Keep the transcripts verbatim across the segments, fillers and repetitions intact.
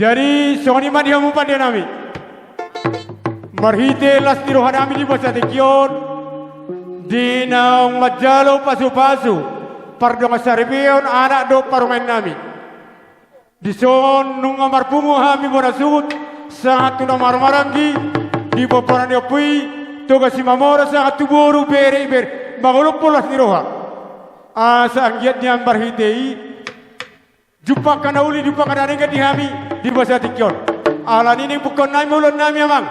Jadi songon i ma di hamu pande nami, marhite las ni roha nami di bagasan tingki on, di naung manjalo pasupasu pardongan saripeon anak dohot parumaen nami. Dison nunga marpungu hami bona suhut, sahat tu na marhahamaranggi, di pomparan ni ompu i, Toga Simamora, sahat tu boru, bere, ibebere, mangolop las ni roha. Asa anggiat nian marhite i, jumpang angka na uli, jumpang angka na denggan di hami di bagasan tingki on. Alani i naeng bungkaon nami ma ulaon nami, amang.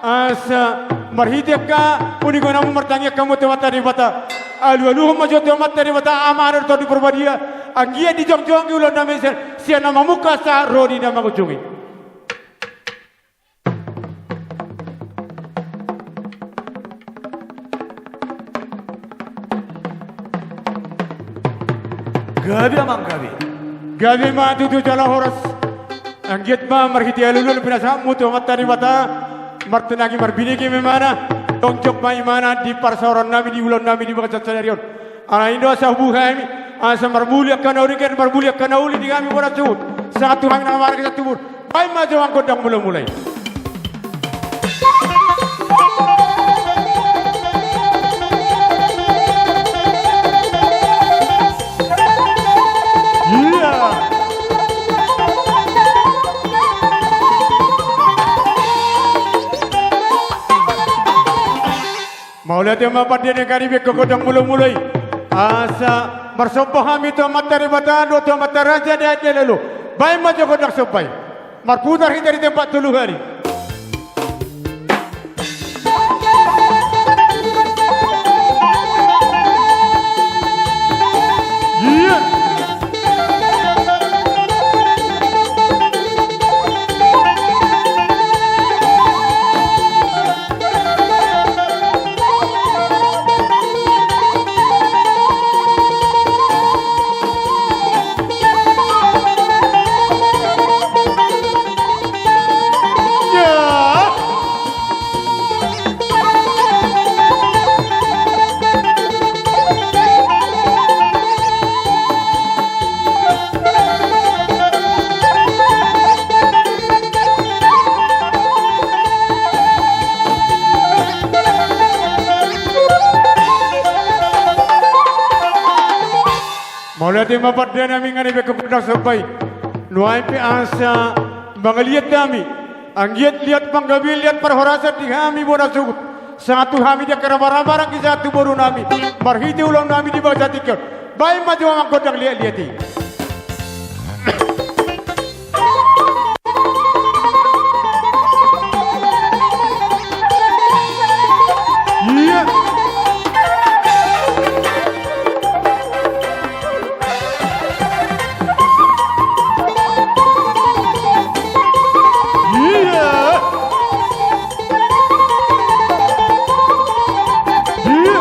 Asa marhite angka uningon hamu, martangiang hamu tu Amanta Debata. Alualuhon ma jo tu Amanta Debata, Ama, Ina dohot Tondi Porbadia. Anggiat dijongjongi ulaon nami sian, sian na mamungka sahat ro di na mangujungi. Gabe, amang, gabe. Gabe ma tutu jala horas. Anggiat ma marhite alualuhon pinasahatmu tu Amanta Debata, martangi marbinege ma imana, jongjong ma imana di parsaoran nami, di ulaon nami di bagasan sadari on. Alani i do asa hubuha hami, asa marmuli angka na uli, marmuli angka na uli di hami bona suhut, sahat tu hami na marga satu bur. Baen ma jo gondang mulamula i. Ia. Mauliate ma pande nangkin, baen gondang mulamula i. Asa marsomba hami tu Amanta Debata dohot tu amanta raja di aek ni lae on. Baen ma jo gondang somba i. Marputar hita di tempat tolu hali. Ia. Mauliate ma pande nami, nunga dibaen gondang somba i. Nuaeng pe asa mangaliat hami. Anggiat liat panggabean, liat parhorasan di hami bona suhut, sahat tu hami di angka na marhahamaranggi, sahat tu boru nami, marhite ulaon nami di bagasan tingki on. Baen ma jo amang gondang liatliat i. Ia. Ia. Ia.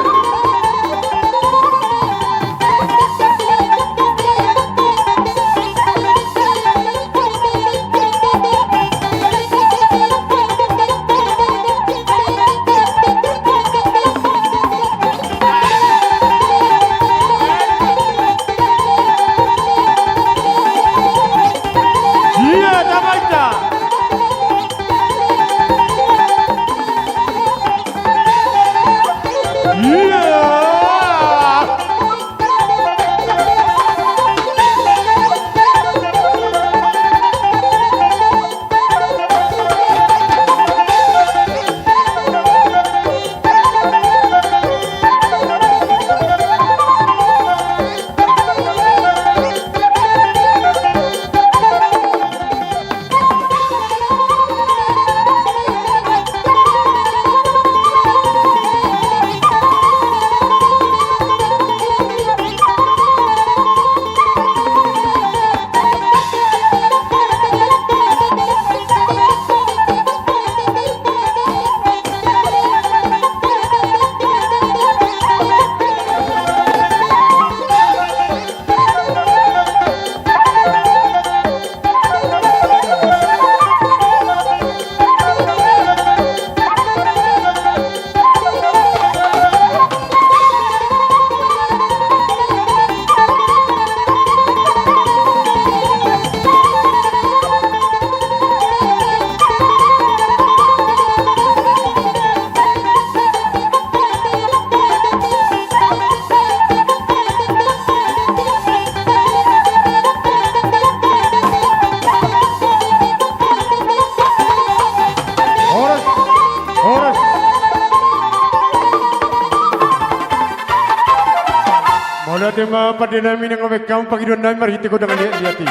Ate ma pande nami nang omek hamu pangidoan nami marhite godang liat-liat i.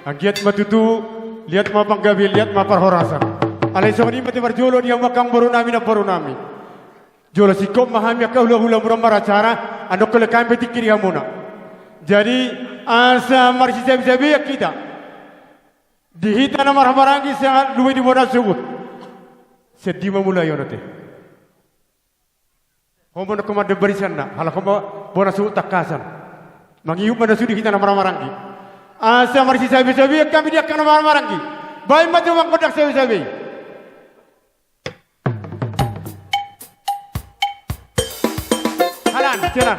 Anggiat ma tutu, liat ma panggabean, liat ma parhorasan. Alai songon i ma ate parjolo di hamu angka boru nami, namboru nami. Jolo singkop ma hami angka hula-hula muna maracara, annon holan hami pe tingki di hamuna. Jadi, asa marsisabe-sabeian hita. Di hita na marhahamaranggi sahat lumobi di bona suhut. Sian dia ma mulai on ate? Ho ma na ho mandok barisan na, halak ho ma bona suhut tangkasan. Mangihut ma na sude hita na marhahamaranggi. Asa marsisabe-sabeian hami di angka na marhahamaranggi. Baen ma jo mangkondang sabe-sabe i. Halan, jalan.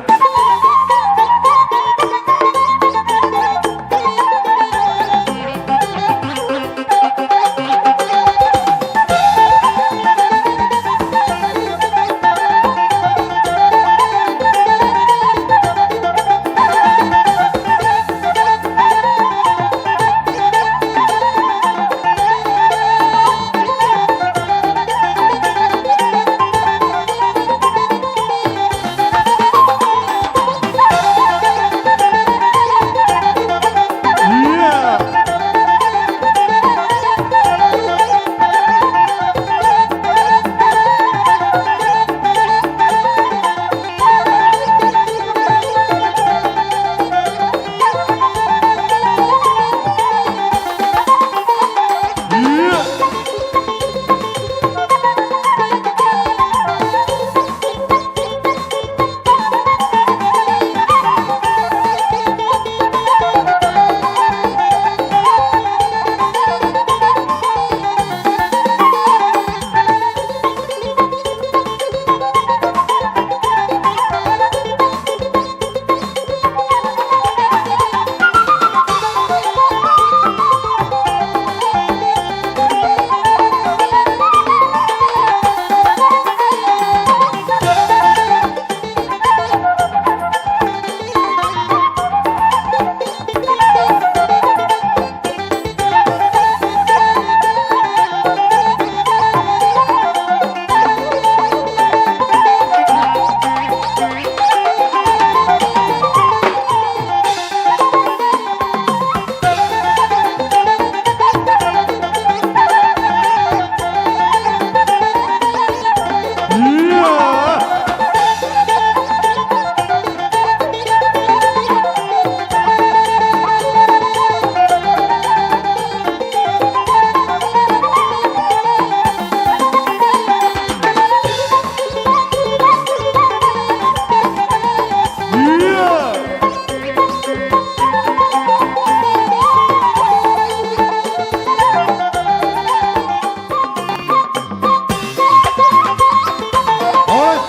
Horas,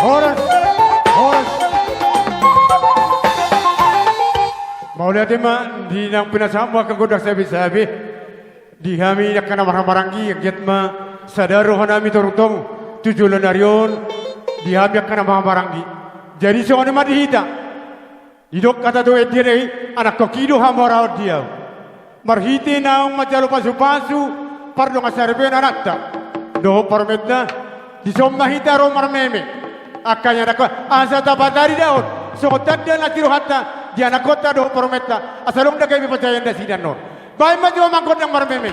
horas, horas. Mauliate ma di nang pinasahatmu angka gondang sabe-sabe. Di hami angka na marhahamaranggi, anggiat ma sada rohanami toruk tong tu joloan ni ari on, di hami angka na marhahamaranggi. Jadi songon i ma di hita. Didok hata tu ende i, anakkon i do hamoraon di ahu. Marhite naung manjalo pasu-pasu pardongansaripeon anakta dohot parumaenta, dison ma hita ro marmeme. Angka ianakhon, asa tapatari da on songon tanda na sirohanta di anakkonta dohot parumaenta, asa adong da gabe panjaian nasida annon. Baen ma jo mangkondang marmeme.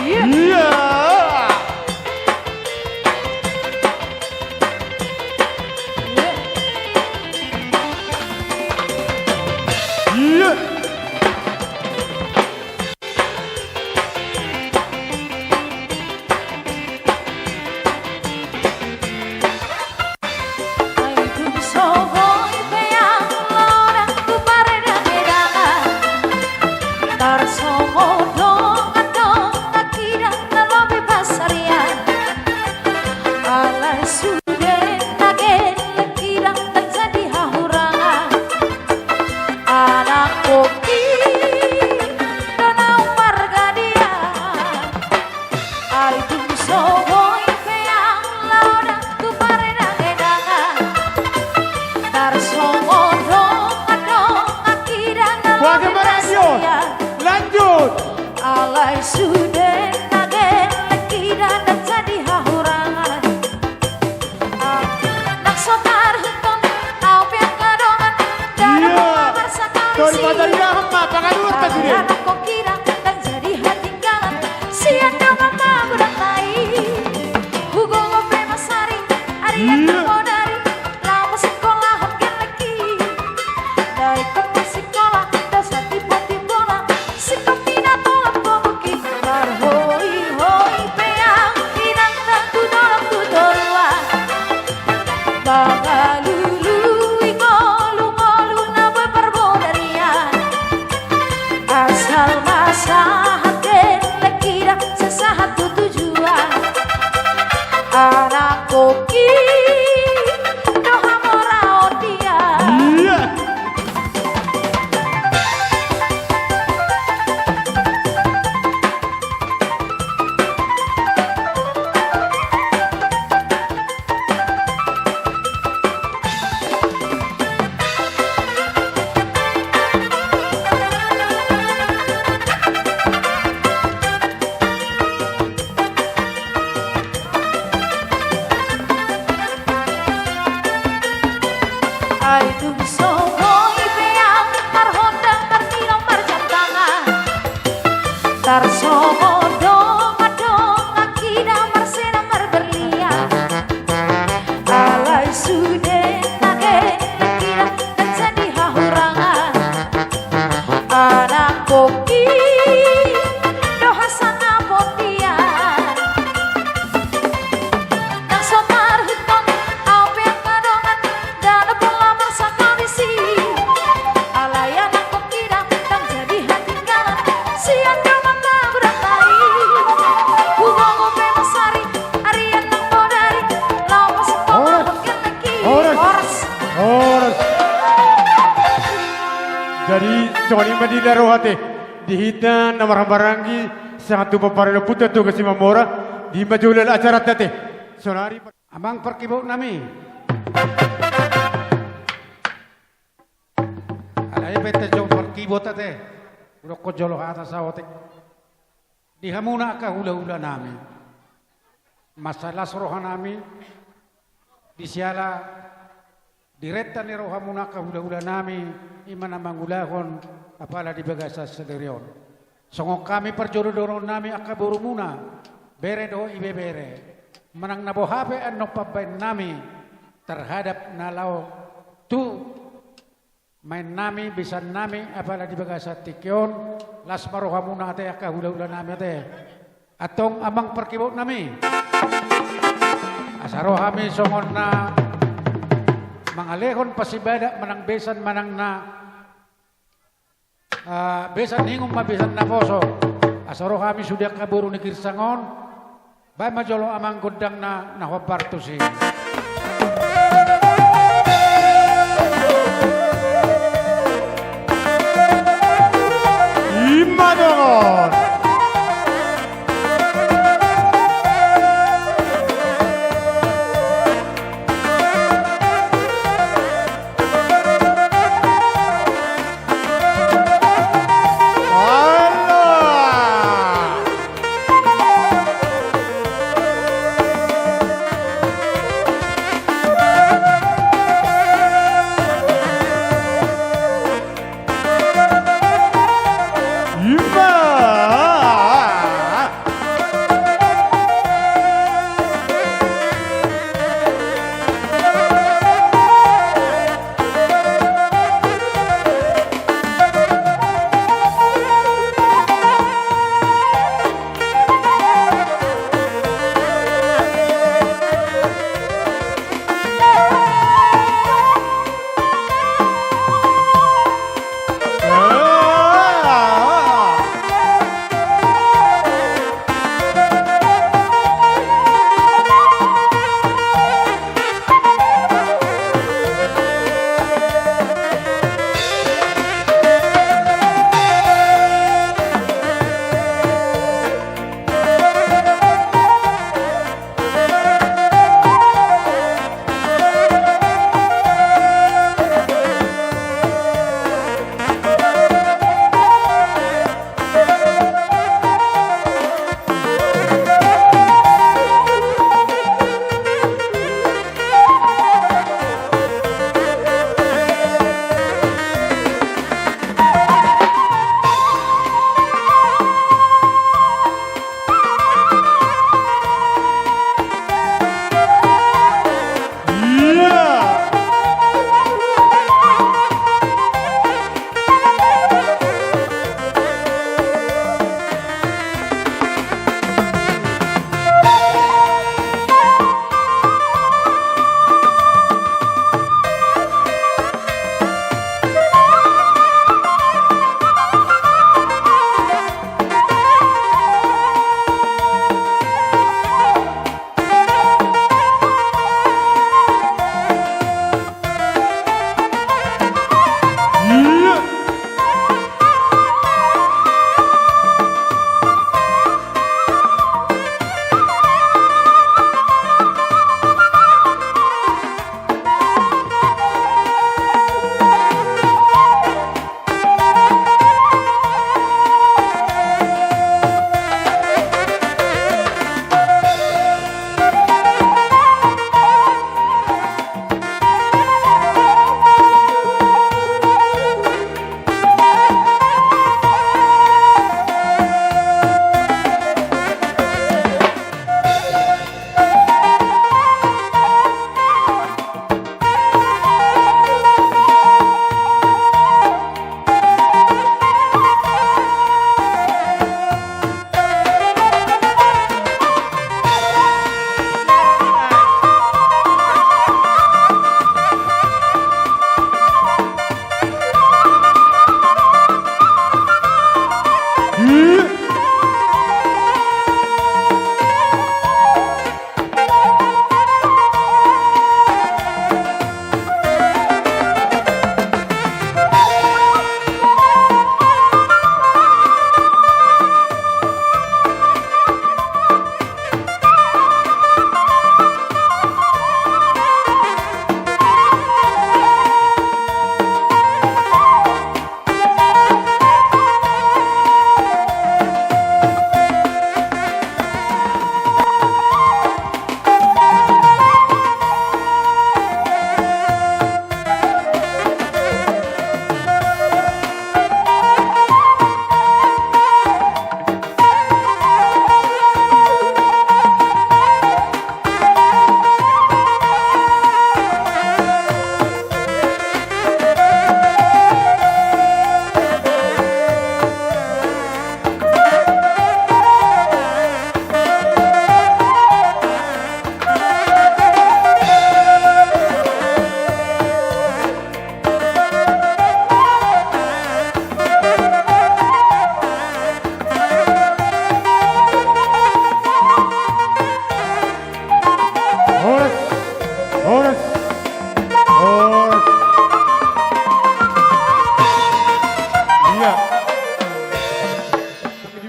Iya. Iya. Iya. Pajariahon ma pangaluar ta sude. Anak kokina, ndang jadi hatinggalan sian dongan na godang nai. Hugogo pe masari, arian na modari, laho sikolahon gellengki. Dari kepala sikola, dohot timpotipona, singkop ni na tolam gogoki. Marhoihoi pe ahu, inang na tu dolok tu toruan. Mangalului ngolungolu na boi parbodarian. Asal ma sahat gellengki da, sai sahat tu tujuan. Anak koki, dohot mora on dia. Iya. Ai tung songon i pe ahu, marhondang martilon marjam tangan. Tarsongon dongan-dongan hita marsenam marberlian. Alai sude na gellengki da, ndang jadi hahurangan. Anak koki, dohot sangap on dia. Ndang so marhitehon au pe angka dongan, ndada pola marsakodisi. Alai anak kokina, ndang jadi hatinggalan sian dongan na godang nai. Hugogo pe masari, arian na modari, laho sikolahon gellengki. Horas. Horas. Horas. Jadi songon i ma di na roha te, di hita na marhahamaranggi, sahat tu pomparan ni ompunta Toga Simamora, di ma jolo acaranta te. Sonari. Amang parkibot nami. Alai pe ta jolo parkibot ate. Hudokkon jolo hata saotik. Di hamuna angka hula-hula nami. Mansai las roha nami. Di siala diretta ni rohamuna angka hula-hula nami, i ma na mangulahon apala di bagasan sadari on. Songon hami parjolo dohonon nami angka borumuna, bere dohot ibebere. Manang na boha pe annon pambaen nami terhadap na laho tu maen nami, besan nami, apala di bagasan tingki on, las ma rohamuna ate angka hula-hula nami ate. Antong amang parkibot nami. Asa ro hami songon na mangalehon pasibadak manang besan manang na, ah, besan hingung ma besan na poso. Asa ro hami sude angka boru ni girsang on. Baen ma jolo amang gondangna na hombar tusi. I ma dongan.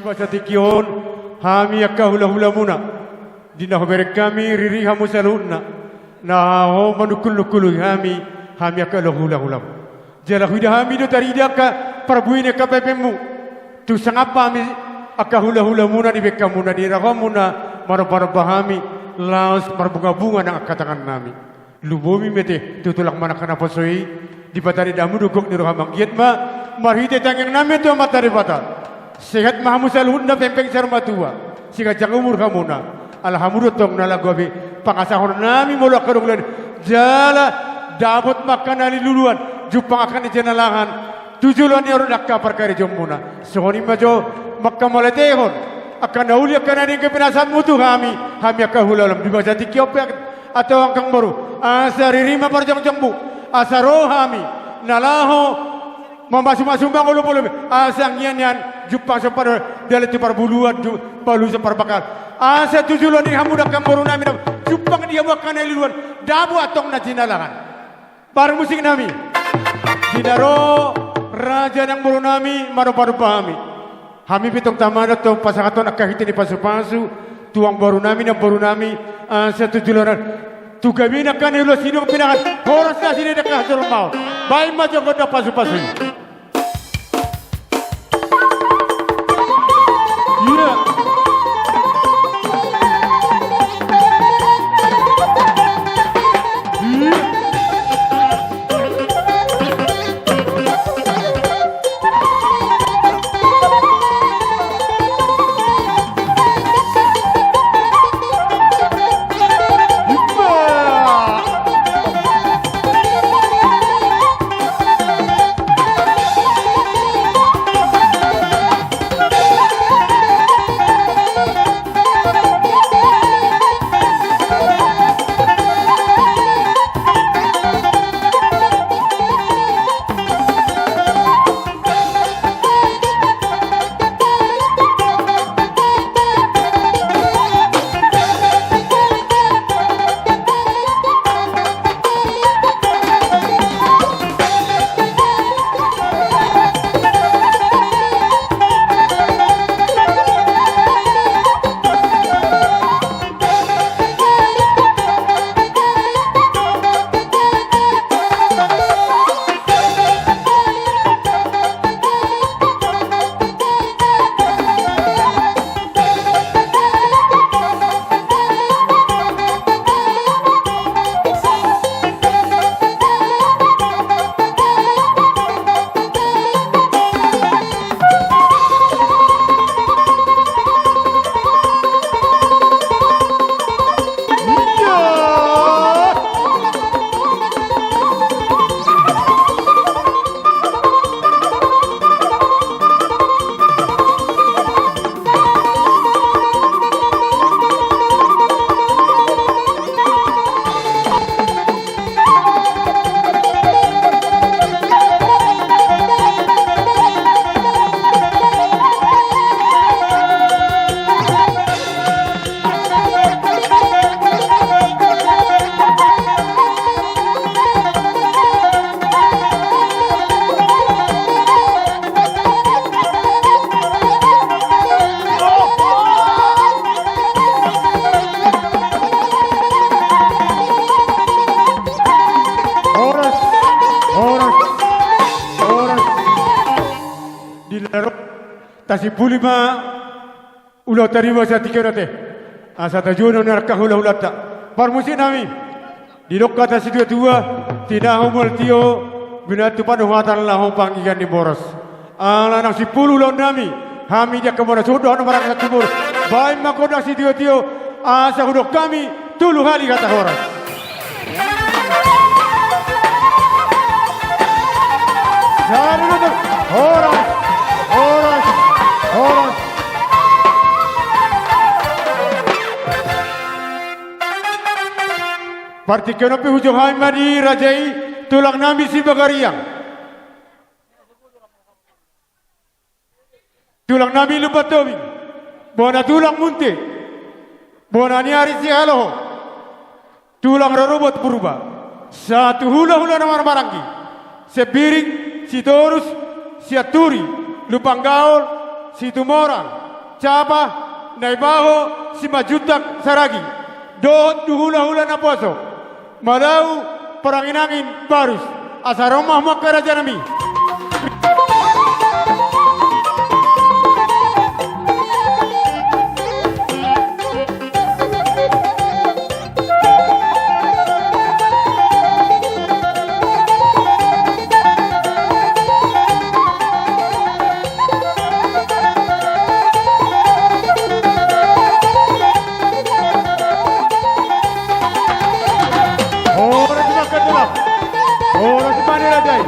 Satingki on, hami angka hulahulamuna, di na hubereng hami riri hamu saluhutna, na ho manungkulnungkuli hami, hami angka hulahulam. Jala huida hami do tarida angka parbue ni angka pempengmu. Tung sangap hami angka hulahulamuna di bengkemuna di ragamuna, marombaromba hami laos marbungabunga nang angka tangannami. Lumobi ma ate tu tulang manang angka naposo i, dipatarida hamu do gok ni roha manggiat ma, marhite tangiangnami tu Amanta Debata. Sehat ma hamu saluhutna pempeng saur matua, sai ganjang umur hamuna. Ala hamu do tong na laho gabe pangasahonnami molo angka dongan, jala dapot ma angka na niluluan, jumpang angka na jinalahan, tu joloan ni ari on angka parkarejoonmuna. Songon i ma jo, mangkamauliatehon angka na uli angka na denggan pinasahatmu tu hami, hami angka hulahulam. Di bagasan tingki on pe, antong angka amangboru, asa riri ma parjongjongmu, asa ro hami na laho mamasumasu ma mangolu polomi, asa anggiat nian jumpang somba dalan tu parbuluan, ju-, paluson parbangkalan. Asa tu joloan ni hamu angka amangborunami, jumpang di hamu angka na niluluan, dapot antong na jinalahan. Parmusiknami, di na ro raja ni amangborunami, marombaromba hami. Hami pe tong tama do tong pasahathon angka hita ni pasupasu tu amangborunami, namborunami, asa tu joloan, tu gabe angka na uli sinuan pinahan, horas na sinina angka jolma on. Baen ma jo gondang pasupasu i. Iya. Iya. Horas, horas, horas. Di na ro, tasimpuli ma ulaonta di bagasan tingki on ate. Asa tajou na nian angka hulahulanta. Parmusiknami, didok hata situatua, tinahu mual tio, binatu panuhatan laho pangkian ni boras. Ala naung simpul ulaonnami, hami di angka bona suhut dohot na marangkup tu boru. Baen ma gondang sitiotio, asa hudok hami tolu hali hata horas. Horas, horas, horas. Partingkian on pe hujou hami ma di raja i, tulangnami Sibagariang. Tulangnami Lumban Tobing, bona tulang Munte, bona ni ari Sihaloho, tulang rorobot Purba, sahat tu hulahula na marhahamaranggi, Sembiring, Sitorus, Sianturi, Lumban Gaol, Situmorang, Sapa na ibaho Simanjuntak Saragi dohot di hulahula naposo, Malau Parangin-angin Barus, asa ro ma hamu angka rajanami. Horas ma angka tulang. Horas ma di raja i.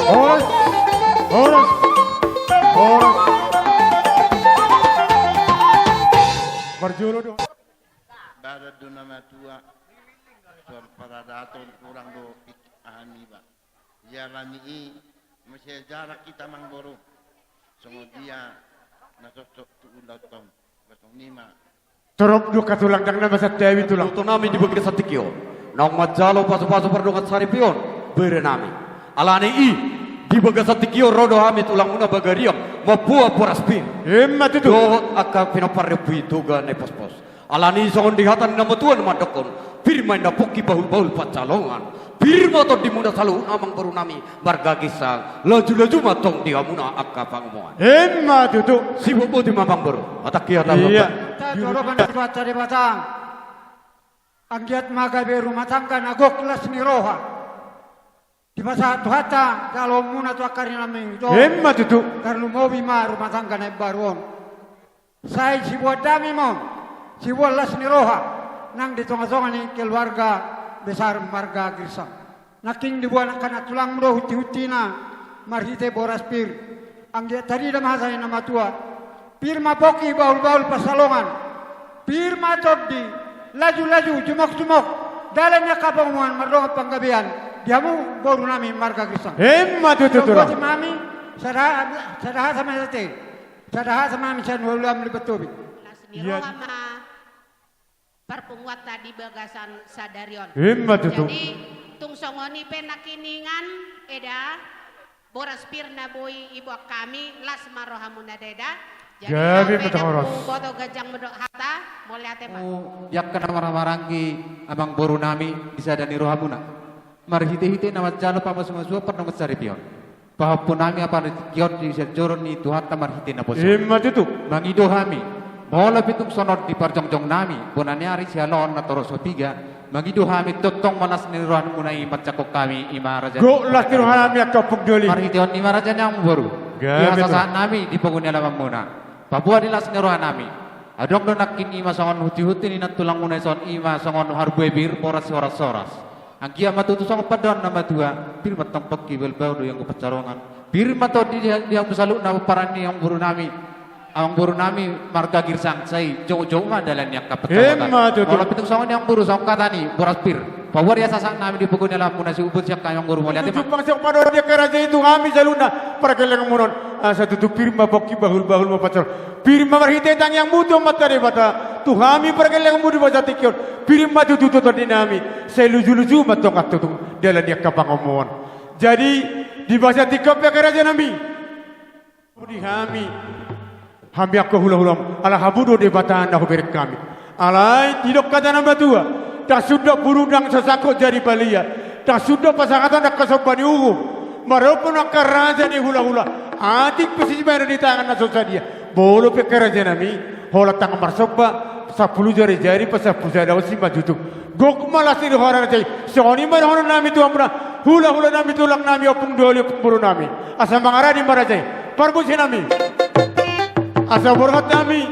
Horas, horas, horas. Parjolo do. Badan do na matua. Suan paradaton kurang do pik-, aha niba. Ia rami i, muse jarak hita amangboru. Songon dia na cocok tu ulaonta. Basong nima. Torop do angka tulang, ndang na masa tabi tulang. Tutu nami di bagasan tingki on. Naung manjalo pasupasu pardongan saripeon, bere nami. Alani i, di bagasan tingki on ro do hami tulangmuna Bagariang, mamboan boras pir. Emma tutu. Dohot angka pinompar ni ompu i Toga Naipospos. Alani i songon di hata ni na matua na mandokkon, pir ma inna pongki bahulbahul pansalongan. Pir ma tondimuna saluhutna amangboru nami marga Ginsang, lajulaju ma antong di hamuna angka pangomoan. Emma tutu. Sibotboti ma amangboru. Hatangki hata. Iya. Hata tu adopan ni Tuhanta Debata. Anggiat ma gabe rumah tangga na gok las ni roha. Dipasahat Tuhanta jaloonmuna tu angka ari nami dohot. Emma tutu. Tarlumobi ma rumah tangga na imbaru on. Sai siboan dame ma on, siboan las ni roha, nang di tongatonga ni keluarga besar marga Ginsang. Nangkin diboan angka na tulangmu do huntihuntina marhite boras pir. Anggiat tarida ma hata ni na matua. Pir ma pongki bahulbahul pansalongan. Pir ma tondi, lajulaju, jumogjumog dalan ni angka pangomoan mardongan panggabean di hamu boru nami marga Ginsang. Emma tutu tulang. Sibotboti ma hami, sada, sada hata ma hita te. Sada hata ma hami sian ulaonmuna Lipat Tobing. Las ni roha ma. Par-, punguanta di bagasan sadari on. Ima tutu. Jadi, tung songon i pe nangkiningan, Eda, boras pir na boi diboan hami, las ma rohamuna, Eda. Jadi, gabe ma tutu, horas. Boto ganjang mandok hata, mauliate ma. Oh, di angka na marhahamaranggi, amangboru nami, di sada ni rohamuna. Marhitehite na manjalo pamasumasuon pardongansaripeon. Pahompu nami, apala di tingki on, di sianjuran ni Tuhanta marhite naposona. Ima tutu. Mangido hami, molo pe tung songon on di parjongjong nami, bona ni ari sialoon na torop so piga, mangido hami tongtong ma las ni rohamuna i manjangkon hami, i ma raja. Gok las ni roha nami, angka ompung doli. Marhitehon i ma raja ni amangboru. Gabe tutu. Di hasasahat nami di pogu ni alamanmuna. Paboa di las ni roha nami. Adong do nangkin i ma songon hutihutihon ni nantulangmuna i son, i ma songon harbue pir, boras sihoras-horas. Anggiat ma tutu songon pandohan na matua, pir ma tong pongki, bahulbahul do i anggo pansalongan. Pir ma tondi di, di hamu saluhutna pomparan ni amangboru nami. Amangboru nami marga Girsang, sai joujou ma dalan ni angka pansalongan. Ima tutu. Molo pe tung songon i amangboru, songon hata ni boras pir. Paboa di hasasahat nami di pogu ni alamanmuna, sai huboto sian hami amangboru, mauliate ma. Tutu pangsi pandohan ni angka raja i tu hami saluhutna pargellenganmuna on. Asa tutu pir ma pongki, bahulbahul ma pansalongan. Pir ma marhite tangiangmu tu Amanta Debata, tu hami pargellenganmu di bagasan tingki on. Pir ma tutu tondinami, sai lujuluju ma tong antong tu dalan ni angka pangomoan. Jadi, di bagasan tingki on pe angka rajanami, di hami, hami angka hulahulam, ala hamu do Debata na hubereng hami. Alai, didok hata na matua, ndang sundat burung ndang so sangkot jadi balian, ndang sundat pasahaton angka somba ni uhum, marompu angka raja ni hulahula, atik pe sibahenon ni tangan na so sadia. Molo pe angka rajanami, holan tangan marsomba, sampulu jari-jari, pasampulu sada on simanjujung. Gok ma las ni roha raja i, songon i ma dohonon nami tu hamuna, hulahula nami, tulang nami, ompung doli, ompung boru nami. Asa mangaradi ma raja i, pargonsi nami. Asa borhat nami,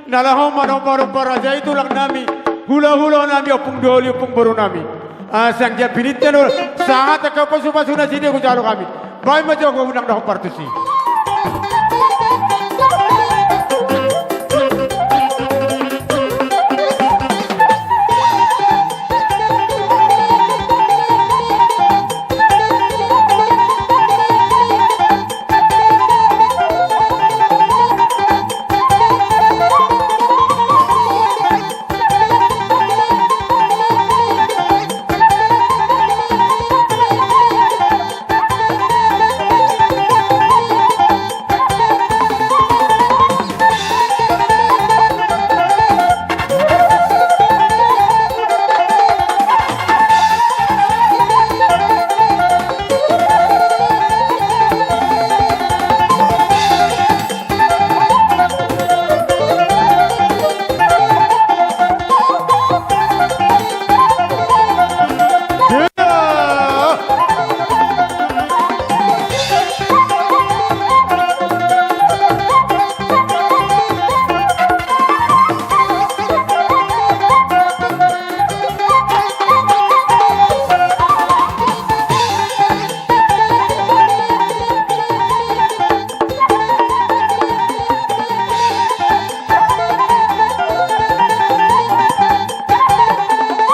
na laho manomba-nomba raja i, tulang nami, hulahula nami, ompung doli, ompung boru nami. Asa anggiat pinangido, sahat angka pasupasu nasida hujalo hami. Baen ma jo, unang dohot partusi.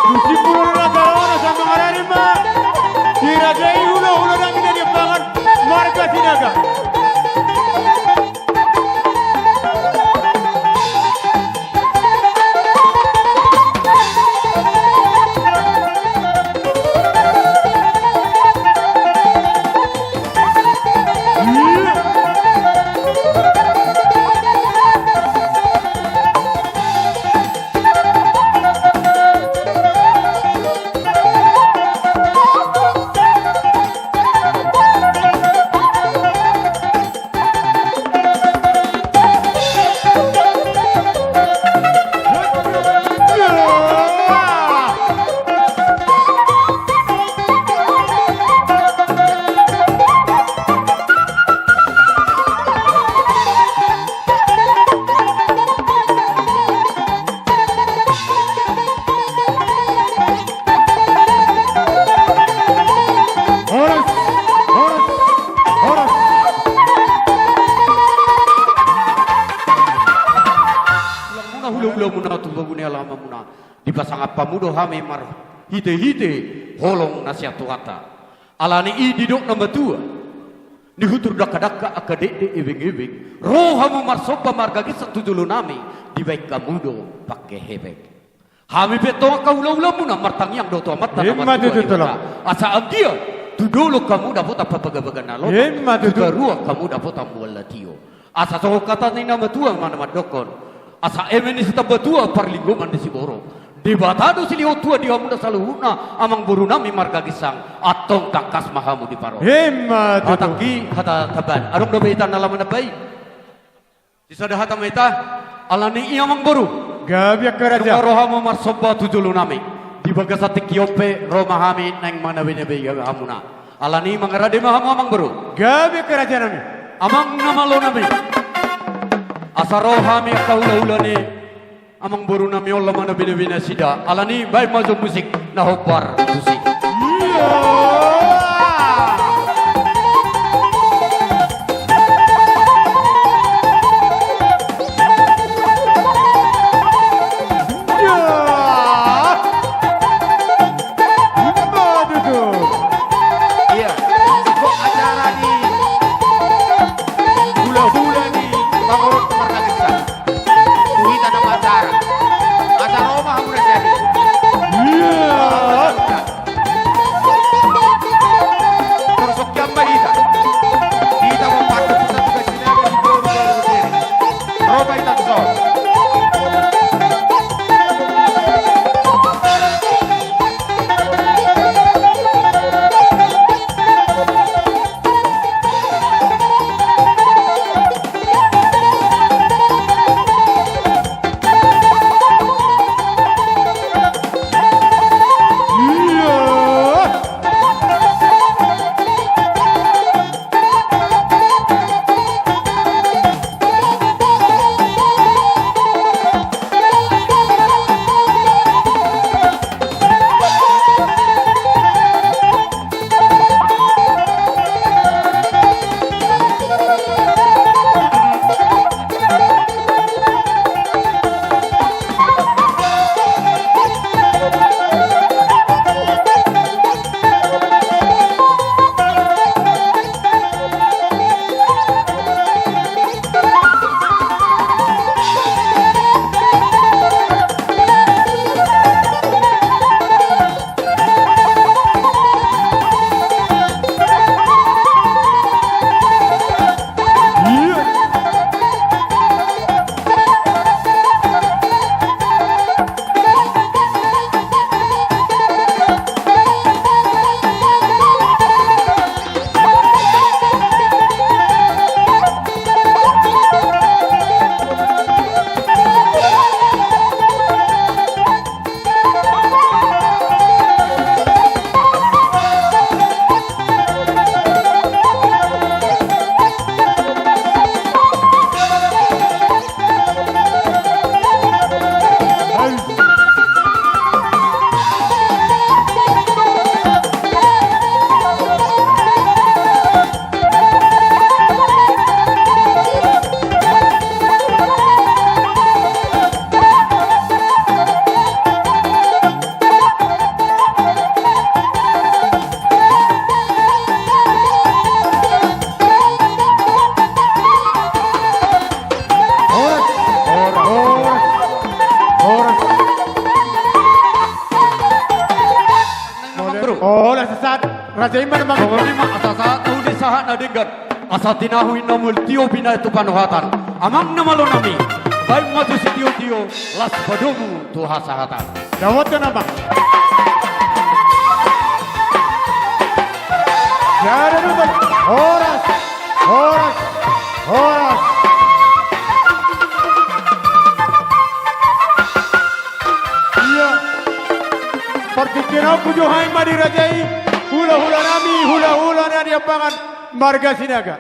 Tusi pulu rata ona sama ngarani ma. Dirajai hulahula nami na di pangan marga Sinaga. Horas, horas, horas. Tulang muna, hulahula muna, tu pogu ni alaman muna. Dipasangap hamu do hami marhitehite holong na sian Tuhanta. Alani i didok na matua, nihutur dangkadangka angka dekdek ebeng-ebeng, ro hamu marsomba marga Girsang tu jolo nami, dibaen hamu do pangkehebeng. Hami pe antong angka hula-hulamuna martangiang do tu Amanta na martua Debata. Asa anggiat tu dolok hamu dapotan parbagabaga na lomak, tu toruan hamu dapotan mual na tio. Asa songon hata ni na matua ma na mandokkon: Asa eme ni sitambatua, parlinggoman ni siborok. Debata do silehon tua di hamuna saluhutna, amangborunami marga Ginsang, antong tangkas ma hamu diparorot. Hatangki hata tambahan. Adong dope hita na laho manambai? Sisada hata ma hita. Alani i, amangboru, gabe angka raja, nunga ro hamu marsomba tu jolonami. Di bagasan tingki on pe ro ma hami naeng manabe-nabe hamuna. Alani i, mangarade ma hamu, amangboru. Gabe angka rajanami. Amang na malonami. Asa ro hami angka hula-hula ni amangborunami on laho manabe-nabe nasida. Alani i, baen ma jo musik na hombar tusi. Ia, ingkon acara ni hula-hula ni pangorot marga Ginsang. Tu hita na maacara. Asa ro ma hamu na jadi. Ia. Torus ongkian ma hita. Hita ma partutusan tugas sinamot di Boru Boru Diri. Ro ma hita tu son. Horas, horas, horas. Horas. Horas sahat, raja i ma na manggohi. Songon i ma, asa sahat na uli, sahat na denggan. Asa tinahu inna mual tio binahen tu panuhatan. Amang na malonami, baen ma jo sitiotio, las padomu tu hasahatan. Dapot do nama. Horas, horas, horas. Ia. Partingkian on hujoha i ma di raja i, hula-hulanami, hula-hula na di ampangan marga Sinaga.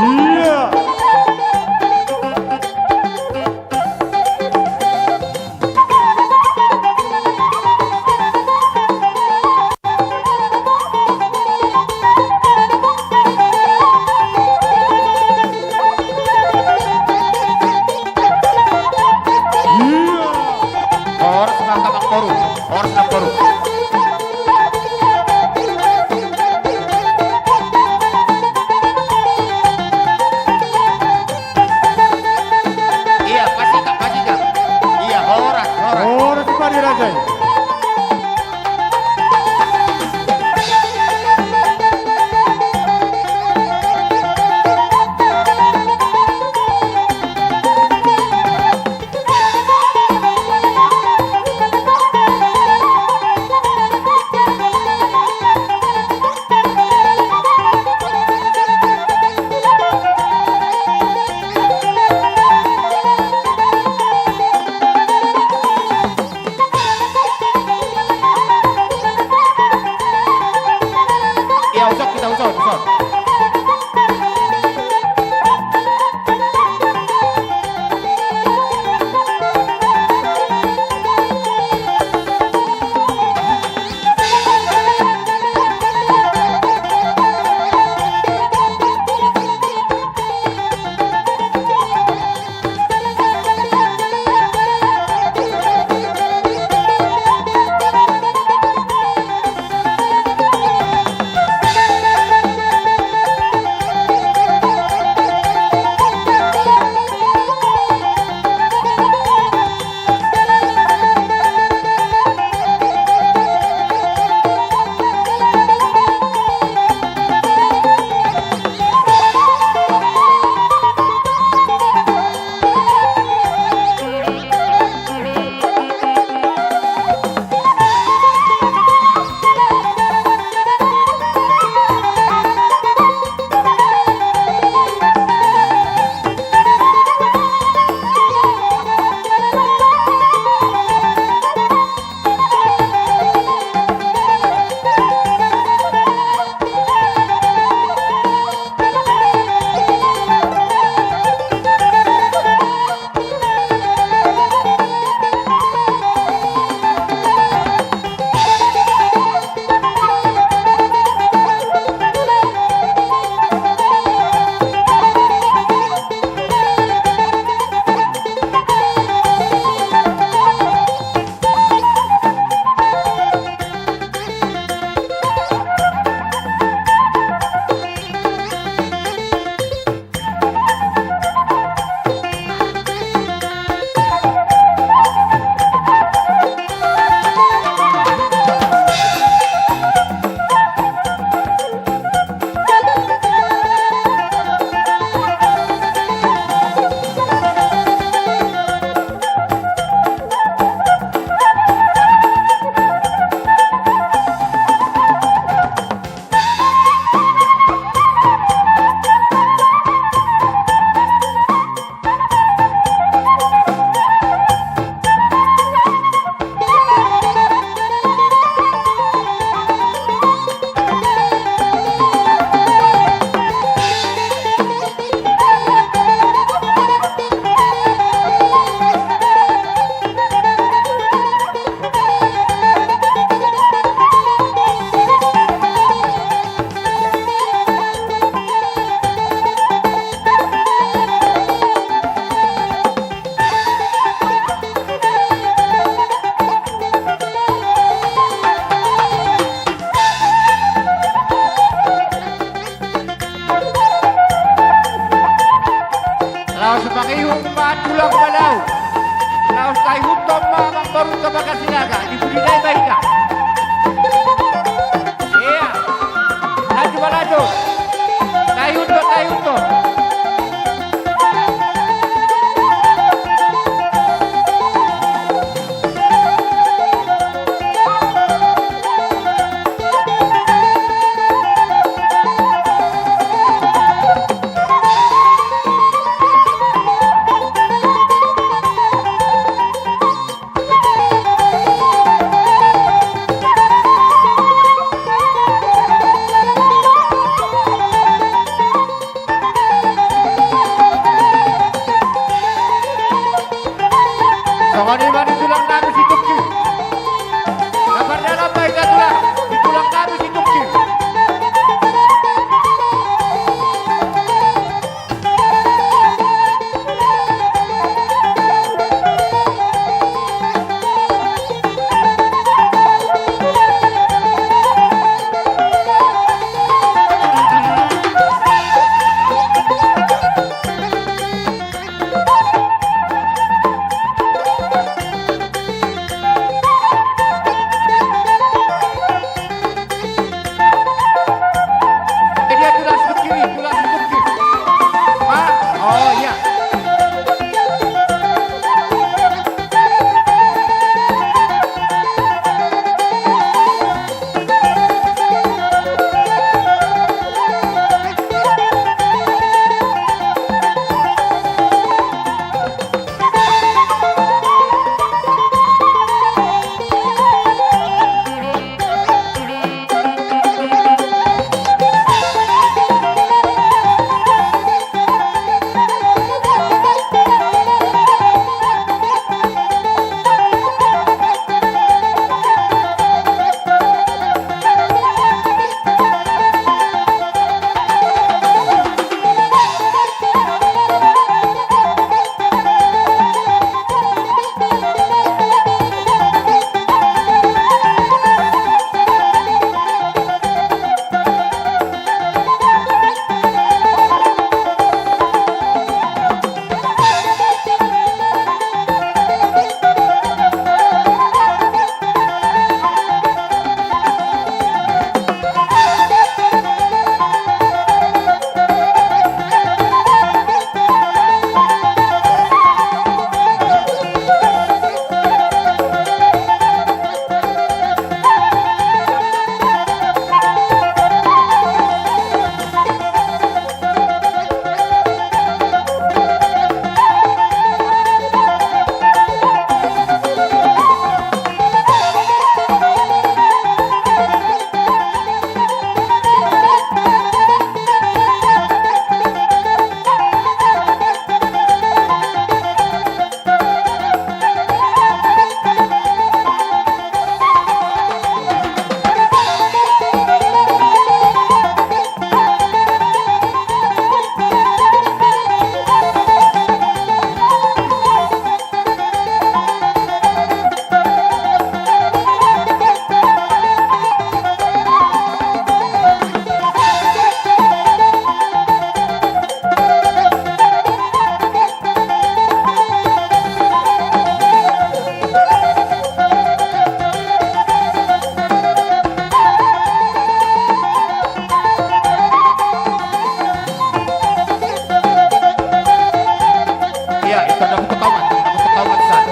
Ia. Horas ma amangboru, horas amangboru. Laos mangihut ma tulang Balau. Laos taihuthon ma amangboru Tobaga Sinaga, di pudi nai ma hita. Ia, laju ma laju. Taihuthon, taihuthon. Songon i ma di tulang nami Situngkir. Na pardalan ma hita tulang, di tulang nami Situngkir. Ia, itu na hutaon, na hutaon san.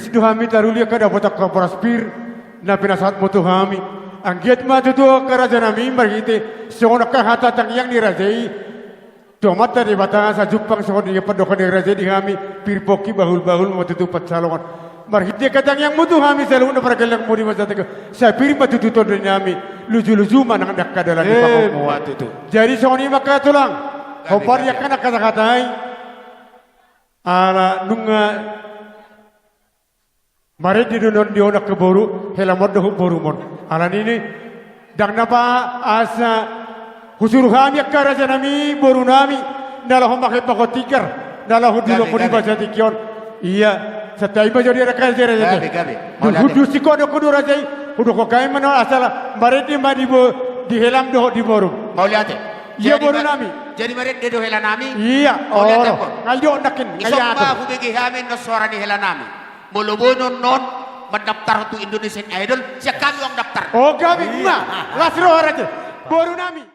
do hami taruli angka dapotan horas pir na pinasahatmu tu hami. Anggiat ma tutu angka raja nami marhite songon angka hata tangiang ni raja i tu Amanta Debata, sai jumpang songon dia pandohan ni raja i di hami, pir pongki bahul-bahul ma tutu pansalongan. Marhite angka tangiangmu tu hami saluhutna pargellengmu di masa tingki on, sai pir ma tutu tondi nami, luju-luju ma nang angka dalan ni pangomoan. Emma tutu. Jadi songon i ma angka tulang. Gabe, hombar gabe. Di angka na kata-kata i. Ala nunga marende do on di on angka boru, helam on dohot borumon. Alani i, ndang na ba asa husuru hami angka raja nami, boru nami, na laho manghepakhon tikar, na laho di ulonmu di masa tingki on. Gabe, gabe. Ia, santabi ma jo di angka raja-raja i. Gabe, gabe. Mauliate. Dung hudusik ho dohot raja i, hudok ho gabe ma on asal marende ma di bo-, di helam dohot di borum. Mauliate. Ia, jadi boru ma-, nami. Jadi marende do hela nami. Ia, mauliate, olo. Ngai do nangkin, ngai atur. Dison ma hubege hami annon soara ni hela nami. Molo boi annon mandaftar tu Indonesian Idol, sian hami uang daftar. O, gabe. Ia. Ima, las roha raja. Boru nami.